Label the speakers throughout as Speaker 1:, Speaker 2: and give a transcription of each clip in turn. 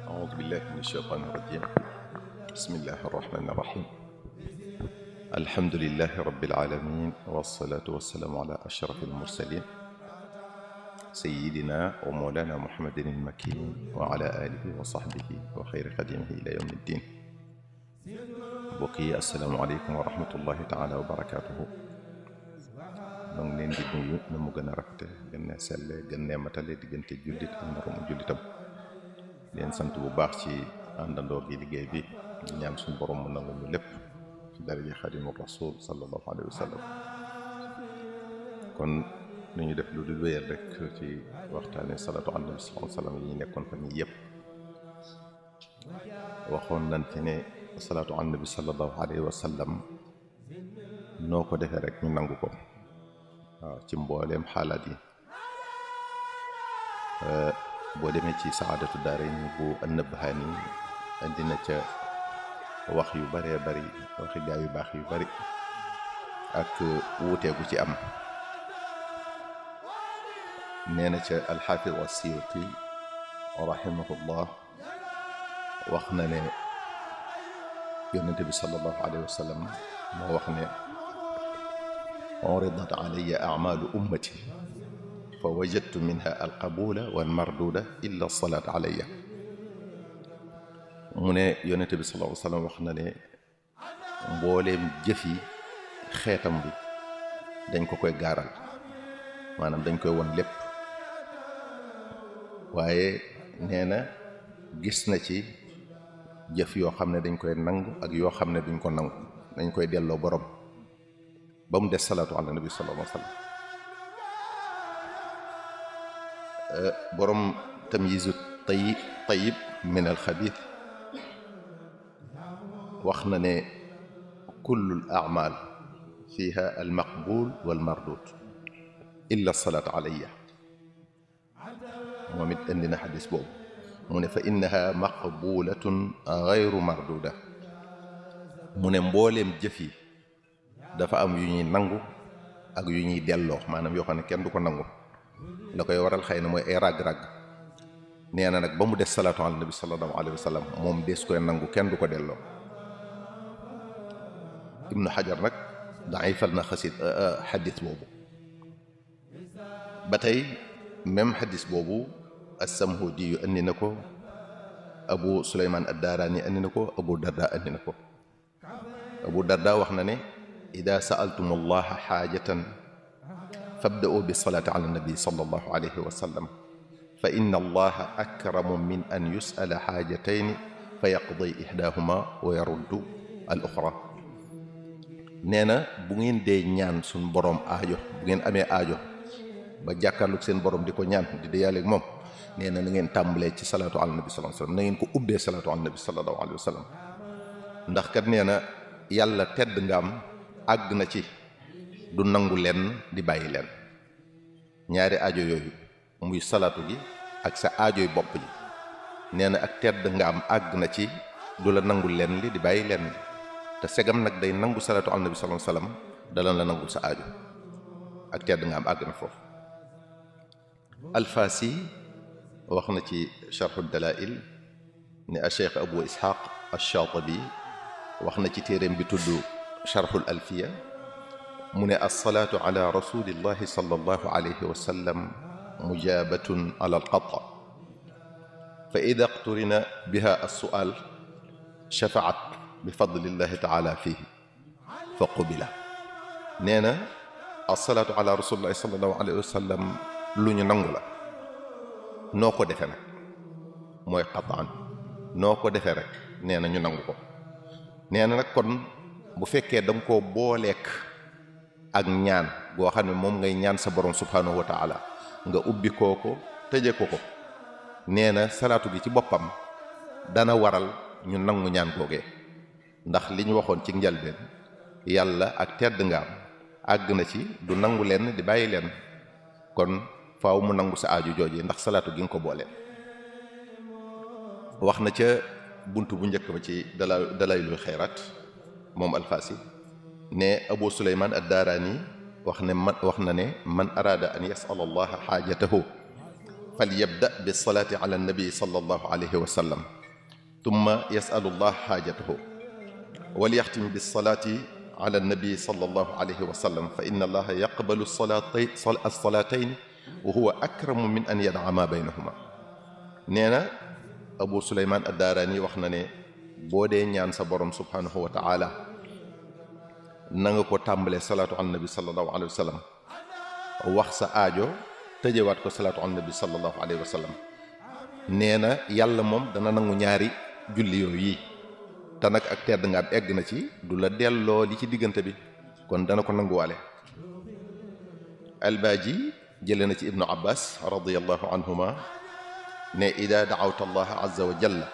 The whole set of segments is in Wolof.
Speaker 1: أعوذ بالله من الشيطان الرجيم بسم الله الرحمن الرحيم الحمد لله رب العالمين والصلاة والسلام على أشرف المرسلين سيدنا ومولانا محمد المكين وعلى آله وصحبه وخير خديمه إلى يوم الدين. بقي السلام عليكم ورحمة الله تعالى وبركاته. noo ngi leen di nuyu na mu gën a rafete gën a selle gën a matale diggante jullit ak moroomu jullitam leen sant bu baax ci àndandoo gi liggéey bi di ñaan suñu borom mu nangu ñu lépp ci daraja Xaadimu Rasuul sallallahu alayhi wa sallam. kon nu ñu def lu dul wéyal rek ci waxtaane salaatu ala nabi sallallahu alayhi wa sallam yi ñu nekkoon fan yii yëpp waxoon nañ fi ne salaatu ala nabi sallallahu alayhi wa sallam noo ko defee rek ñu nangu ko waaw ci mbooleem xaalaat yi. boo demee ci saadatu daarayni bu an-Nabhaani andi na ca wax yu baree bari waxi gaa yu baax yu bari ak wuuteegu ci am. nee na ca alxaafid as-Suyuuti rahimahullah wax na ne yonente bi sallallahu alayhi wa sallam moo wax ne uridat alayya a'maalu ummati fa wajadtu minha alqabula walmarduda illa alsalaat alayya. mu ne yonente bi sallallahu alayhi wa sallam wax na ne mbooleem jëf yi xeetam bi dañ ko koy gaaral maanaam dañ koy won lépp waaye nee na gis na ci jëf yoo xam ne dañ koy nangu ak yoo xam ne duñ ko nangu dañ koy delloo borom ba mu des salaatu ala nabi sallallahu alayhi wa sallam. borom tamyizu tayyib min alxabiis wax na ne kullul a'maal fiha almaqbul walmardud illa salaat alayya. moom it indi na xadis boobu mu ne fa innaha maqbulatun gayru marduda. mu ne mbooleem jëf yi dafa am yu ñuy nangu ak yu ñuy delloo maanaam yoo xam ne kenn du ko nangu. la koy waral xëy na mooy ay ràgg-ràgg. nee na nag ba mu des salaatu ala nabi sallallahu alayhi wa sallam moom des koy nangu kenn du ko delloo. ibnu xajar nag daifal na xadis boobu. ba tey même xadis boobu as-Samhudi yu andi na ko, abu Suleymaan ad-Daaraani andi na ko, abu Darda andi na ko. abu Darda wax na ne ida sa'altumu allaha xaajatan fabda'u bi salaati ala nabi sallallahu alayhi wa sallam fa inna allaha akramu min an yus'ala xaajatayni fa yaqdi ihdaahuma wa yaruddu al uxra. nee na bu ngeen dee ñaan suñ boroom aajo, bu ngeen amee aajo ba jàkkaarlu seen boroom di ko ñaan di deyaaleeg moom, nee na ngeen tàmbalee ci salaatu ala nabi sallallahu alayhi wa sallam, na ngeen ko ubbee salaatu ala nabi sallallahu alayhi wa sallam. ndax kat nee na yàlla tedd nga am àgg na ci du nangu lenn di bàyyi leen. ñaari aajo yooyu muy salaatu gi ak sa aajoy bopp ji, nee na ak tedd nga am àgg na ci du la nangu lenn li di bàyyi lenn li. te segam nag day nangu salaatu ala nabi sallallahu alayhi wa sallam dalan la nangul sa aajo, ak tedd nga am àgg na foofu. Alfaasi wax na ci charhu dalail ne a cheikh Abu Ishaq ash-Shaatibi wax na ci téeréem bi tudd charhul alfiya mu ne alsalaatu ala rasulillahi sallallahu alayhi wa sallam mujabatun ala alqata fa ida qturina biha alsual shafaat bi fadlillahi taala fihi fa qubila. nee na asalaatu ala rasulillahi sallallahu alayhi wa sallam lu ñu nangu la noo ko defee nag mooy qataan noo ko defee rek nee na ñu nangu ko. nee na nag kon bu fekkee da nga koo booleek ak ñaan goo xam ne moom ngay ñaan sa borom subhanahu wa taala nga ubbi koo ko tëje ko ko nee na salaatu gi ci boppam dana waral ñu nangu ñaan googee ndax li ñu waxoon ci njalbeen yàlla ak tedd ngaam àgg na ci du nangu leen di bàyyi leen kon faaw mu nangu sa aaju jooje ndax salaatu gi nga ko boole. wax na ca buntu bu njëkk ba ci dalailul xayraat moom alfaasi ne abu suleyman ad-daarani wax na ne man araada an yasal allaha xaajatahu fal yabda bis salaati ala nabi sallallahu alayhi wa sallam tumma yasalu allah xaajatahu wal yaxtim bis salaati ala nabi sallallahu alayhi wa sallam fa inna allaha yaqbalu as-salaatayn wa huwa akramu min an yadaa ma baynahuma. nee na abu suleyman ad-daarani wax na ne boo dee ñaan sa borom subhanahu wa taala na nga ko tàmbalee salaatu ala nabi sallallahu alayhi wa sallam wax sa aajo tëjewaat ko salaatu ala nabi sallallahu alayhi wa sallam. nee na yàlla moom dana nangu ñaari julli yooyu yi te nag ak tedd nga am egg na ci du la delloo li ci diggante bi kon dana ko nanguwaale. albaaji jële na ci ibnu abbas radiyallahu anhuma ne ida daawta allaha azza wa jalla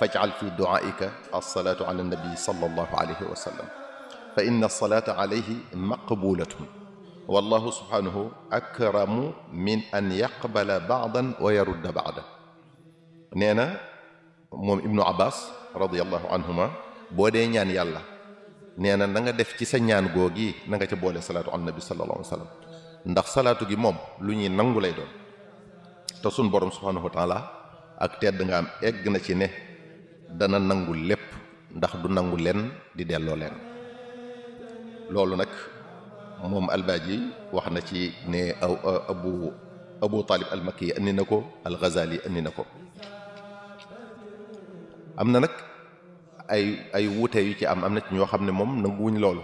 Speaker 1: faj'al fi du'aika as-salatu ala nabi sallallahu alayhi wa sallam fa inna as-salata alayhi maqbulatun wallahu subhanahu akramu min an yaqbala ba'dan wa yarudda ba'da. nee na moom ibnu abbas radiyallahu anhuma boo dee ñaan yàlla nee na na nga def ci sa ñaan googi na nga ca boole salaatu ala nabi sallallahu alayhi wa sallam ndax salaatu gi moom lu ñuy nangu lay doon te sun borom subhanahu wa taala ak tedd nga am egg na ci ne dana nangu lépp ndax du nangu leen di delloo leen. loolu nag moom albaaji wax na ci ne abu talib almakki andi na ko alghazali andi na ko. am na nag ay wuute yu ci am na ci ñoo xam ne moom nanguwuñ loolu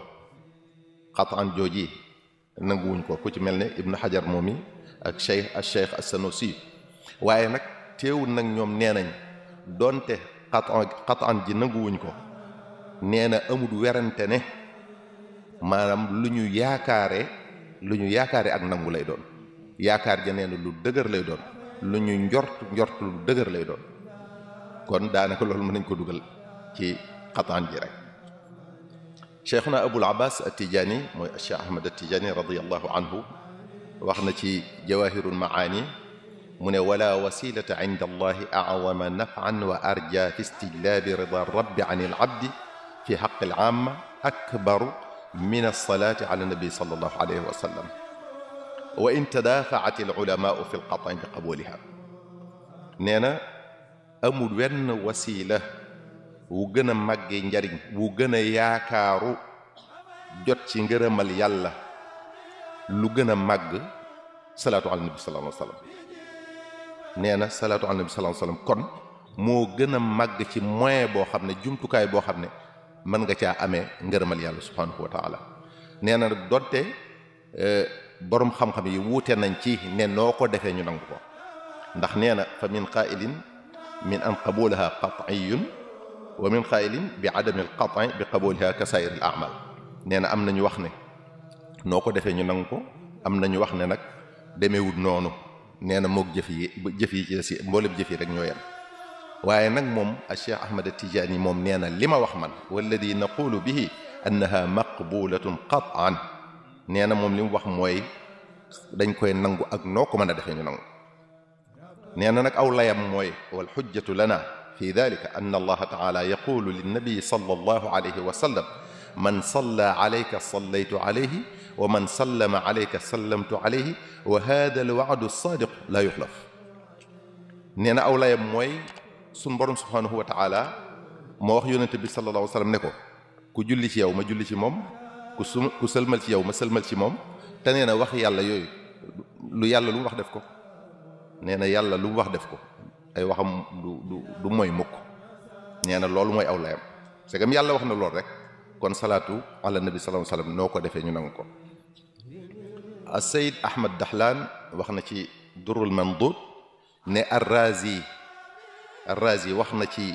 Speaker 1: xataan jooji nanguwuñ ko ku ci mel ne ibnu xajar moom mi ak cheikh as-sanusi waaye nag teewul nag ñoom nee nañ doonte xataan ji nanguwuñ ko nee na amul werante ne maanaam lu ñu yaakaare ak nangu lay doon yaakaar ja nee na lu dëgër lay doon lu ñu njort lu dëgër lay doon kon daanaka loolu mën nañ ko dugal ci xataan ji rek. cheikhuna abul abbas at-tijaani mooy cheikh ahmad at-tijaani radiyallahu anhu wax na ci jawahirul maani mu ne wala wasilata inda allahi a'zama naf'an wa arja fi istijlaabi rida rabbi an al-abdi fi haqqi al-'amma akbaru min as-salati ala nabi sallallahu alayhi wa sallam wa in tadafa'at al-'ulama'u fi al-qat'i bi qabuliha. nee na amul wenn wasila wu gën a màggee njariñ wu gën a yaakaaru jot ci ngërëmal yàlla lu gën a màgg salaatu ala nabi sallallahu alayhi wa sallam. nee na salaatu ala nabi sallallahu alayhi wa sallam kon moo gën a màgg ci moyen boo xam ne jumtukaay boo xam ne mën nga caa amee ngërëmal yàlla subhanahu wa taala. nee na nag donte borom xam-xam yi wuute nañ ci ne noo ko defee ñu nangu ko ndax nee na fa min qaa'ilin min an qabulaha qat'iyyun wa min qaa'ilin bi adami al-qat'i bi qabuliha ka saa'ir al-a'mal. nee na am nañu wax ne noo ko defee ñu nangu ko am nañu wax ne nag demeewul noonu nee na moog jëf yi ci si mboolem jëf yi rek ñoo yem waaye nag moom a cheikh ahmad at-tijaani moom nee na li ma wax man walladi naqulu bihi annaha maqbulatun qat'an nee na moom li mu wax mooy dañ koy nangu ak noo ko mën a defee ñu nangu. nee na nag aw layam mooy wal xujjatu lana fi dalika anna allaha taala yaqulu linnabii sallallahu alayhi wa sallam man salla alayka sallaytu alayhi wa man sallama alayka sallamtu alayhi wa hada alwa'du as-sadiq la yuxlaf. nee na aw layam mooy sun borom subhanahu wa taala moo wax yonente bi sallallahu alayhi wa sallam ne ko ku julli ci yow ma julli ci moom ku sëlmal ci yow ma sëlmal ci moom te nee na wax yàlla yooyu lu yàlla lu mu wax def ko. nee na yàlla lu mu wax def ko ay waxam du mooy mukk. nee na loolu mooy aw layam c'est comme yàlla wax na loolu rek kon salaatu ala nabi sallallahu alayhi wasallam noo ko defee ñu nangu ko. Sayyid Ahmad Dahlan wax na ci Durrul Mandud ne Ar-Razi wax na ci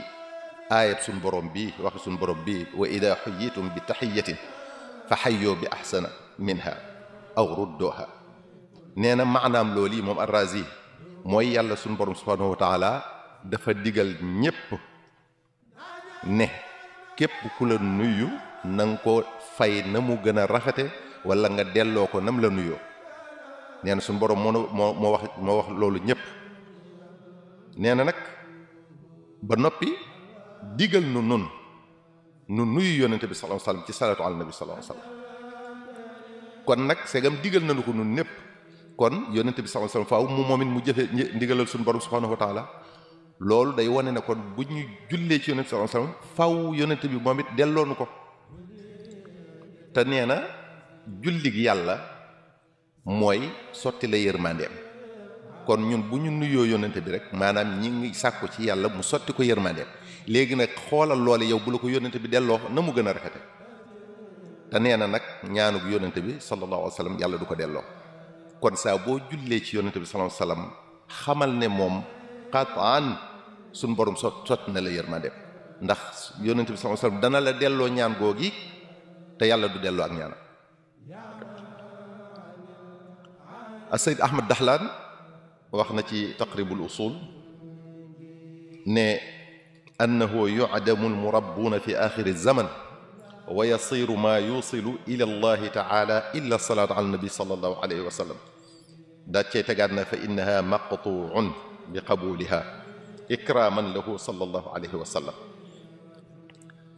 Speaker 1: aayab suñ borom bi wax suñ borom bi wa ida xuyitum bi taxiyatin fa xayyoo bi axsana minha aw rudduha nee na maanaam loolu yi moom Ar-Razi mooy yàlla suñ borom subhanahu wa taala dafa digal ñépp ne képp ku la nuyu na nga ko fay na mu gën a rafete wala nga delloo ko nam la nuyoo nee na suñ borom moo wax loolu ñépp nee na nag ba noppi digal nu nuyu yonente bi sallallahu alayhi wasallam ci salaatu ala nabi sallallahu alayhi wasallam kon nag segam digal nañu ko nun ñépp kon yonente bi sallallahu alayhi wasallam faaw mu moom it mu jëfe ndigalal suñu borom subhanahu wa taala loolu day wane ne kon bu ñu jullee ci yonente bi sallallahu alayhi wasallam faaw yonente bi moom it delloonu ko te nee na jullig yàlla mooy sotti la yërmandeem kon ñun bu ñu nuyoo yonente bi rek maanaam ñi ngi sàkku ci yàlla mu sotti ko yërmandeem léegi nag xoolal loole yow bu la ko yonente bi delloo na mu gën a rafete te nee na nag ñaanug yonente bi sallallahu alayhi wasallam yàlla du ko delloo kon saa boo jullee ci yonente bi sallallahu alayhi wasallam xamal ne moom qataan suñ borom sotti na la yërmandeem ndax yonente bi sallallahu alayhi wasallam dana la delloo ñaan googi te yàlla du delloo ak ñaanam Sayyid Ahmad Dahlan wax na ci taqribul usul ne annahu yu'damu almurabbuna fi axiri zaman wa yasiru ma yusilu ila allahi taala illa salaatu ala nabi sallallahu alayhi wa sallam daa cey tegaat na fa innaha maqtuun bi qabuliha ikraman lahu sallallahu alayhi wa sallam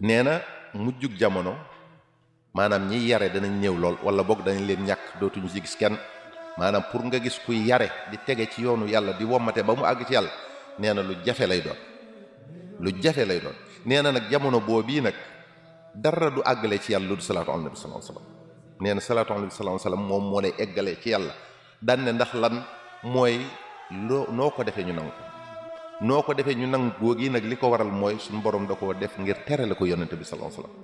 Speaker 1: nee na mujjug jamono maanaam ñi yare danañ néew lool wala boog danañ leen ñàkk dootuñu ci gis kenn maanaam pour nga gis kuy yare di tege ci yoonu yàlla di wommate ba mu àgg ci yàlla nee na lu jafe lay doon nee na nag jamono boobii nag dara du àggale ci yàlla lu du salaatu ala nabi sallallahu alayhi wasallam nee na salaatu ala nabi sallallahu alayhi wasallam moom moo lay eggalee ci yàlla daan ne ndax lan mooy noo ko defee ñu nangu googi nag li ko waral mooy suñu borom da koo def ngir terale ko yonente bi sallallahu alayhi wasallam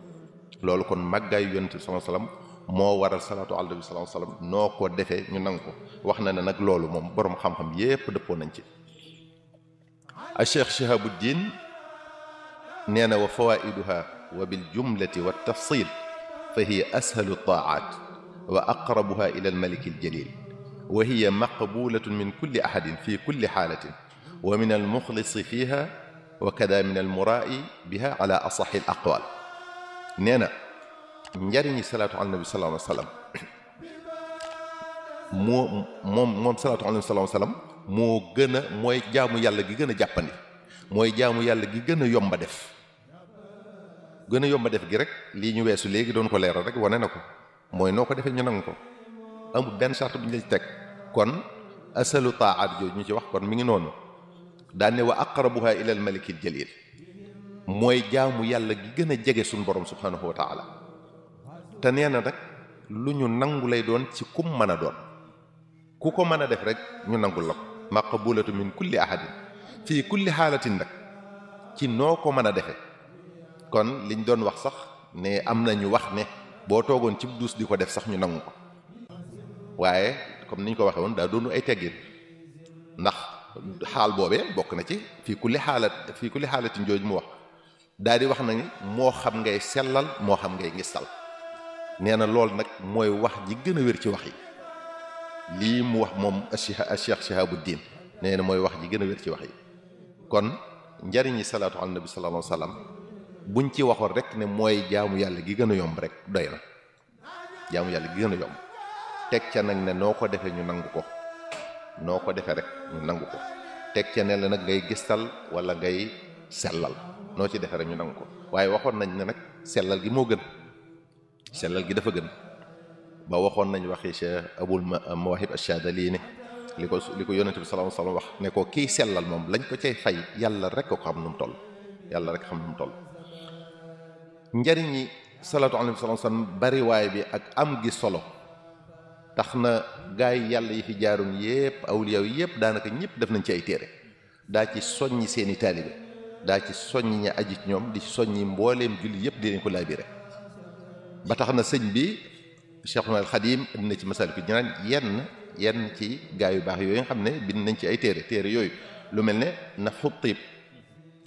Speaker 1: loolu kon màggaayu yonente bi sallallahu alayhi wasallam moo waral salaatu ala nabi sallallahu alayhi wasallam noo ko defee ñu nangu ko wax na ne nag loolu moom borom xam-xam yépp dëppoo nañ ci a Cheikh Shihabuddin nee na wa fawaiduha wa bil jumlati wa tafsil fa hiya ashalu taat wa aqrabuha ila al malik al jalil wa hiya maqbulatun min kulli ahadin fi kulli xaalatin wa min al muxlisi fiha wa kada min al muraa'i biha ala asaxi al aqwal nee na njariñi salaatu ala nabi sallallahu alayhi wasallam moom salaatu ala nabi sallallahu alayhi wasallam moo gën a mooy jaamu yàlla gi gën a jàppandi mooy jaamu yàlla gi gën a yomba def gi rek lii ñu weesu léegi doon ko leeral rek wane na ko mooy noo ko defee ñu nangu ko amul benn charte bu ñu la ci teg kon asalu taat jooju ñu ci wax kon mi ngi noonu daane wa aqrabuha ila al malik al jalil mooy jaamu yàlla gi gën a jege suñu borom subhanahu wa taala te nee na nag lu ñu nangu lay doon ci kum mën a doon ku ko mën a def rek ñu nangul la ko maqbulatu min kulli ahadin fii kulli xaalatin nag ci noo ko mën a defee kon liñ doon wax sax ne am na ñu wax ne boo toogoon ci duus di ko def sax ñu nangu ko waaye comme niñ ko waxee woon daa doonu ay teggin ndax xaal boobee bokk na ci fii kulli xaalatin jooju mu wax daal di wax na ni moo xam ngay sellal moo xam ngay ngistal nee na loolu nag mooy wax ji gën a wér ci wax yi lii mu wax moom Cheikh Shihabuddin nee na mooy wax ji gën a wér ci wax yi kon njariñi salaatu ala nabi sallallahu alayhi wasallam buñ ci waxoon rek ne mooy jaamu yàlla gi gën a yomb rek doy na jaamu yàlla gi gën a yomb teg ca nag ne noo ko defee ñu nangu ko noo ko defee rek ñu nangu ko teg ca ne la nag ngay gistal wala ngay sellal noo ci defee rek ñu nangu ko waaye waxoon nañ ne nag sellal gi moo gën sellal gi dafa gën ba waxoon nañ waxi Cheikh Abul Mawahib Ash-Shadali ne li ko yonente bi sallallahu alayhi wasallam wax ne ko kii sellal moom lañ ko cay fay yàlla rek ko xam nu mu toll yàlla rek xam nu mu toll njariñi salaatu alayhi wa sallam bari waay bi ak am gi solo tax na gaay yàlla yi fi jaaroon yépp awliya yi yépp daanaka ñëpp def nañ ci ay téere daa ci soññi seeni taalibe daa ci soññi ña aji ci ñoom di soññi mbooleem julli yépp di leen ko laabire ba tax na sëñ bi Cheikhul Khadim indi na ci Masaalikul Jinaan yenn ci gaa yu baax yooyu nga xam ne bind nañ ci ay téere yooyu lu mel ne Nafhu Tiib,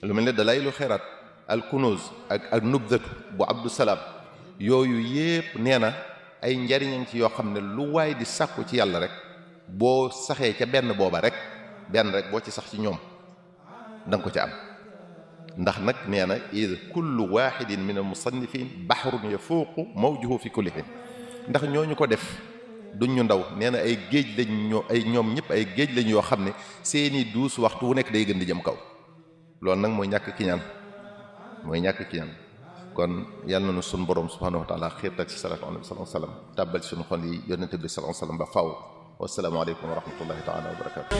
Speaker 1: lu mel ne Dalaa'ilul Xayraat, al Kunuz ak Nubdatu bu Abdou Salaam, yooyu yépp nee na ay njariñam ci yoo xam ne lu waay di sàkku ci yàlla rek boo saxee ca benn booba rek boo ci sax ci ñoom danga ko ca am. ndax nag nee na id kullu waxidin min al musannifin bahrun yafuuqu mawjuhu fi kulli hin, ndax ñooñu ko def duñ ñu ndaw, nee na ay géej lañ ñoom ñëpp ay géej lañ yoo xam ne seeni duus waxtu wu nekk day gën di jëm kaw. loolu nag mooy ñàkk kiñaan, kon yàlla na nu sun borom subhanahu wa taala xiirtal ci salaatu ala nabi sallallahu alayhi wa sallam, tàbbal ci sunu xol yi yonente bi sallallahu alayhi wa sallam ba faw. wassalaamu aleykum wa rahmatullahi taala wa barakatuh.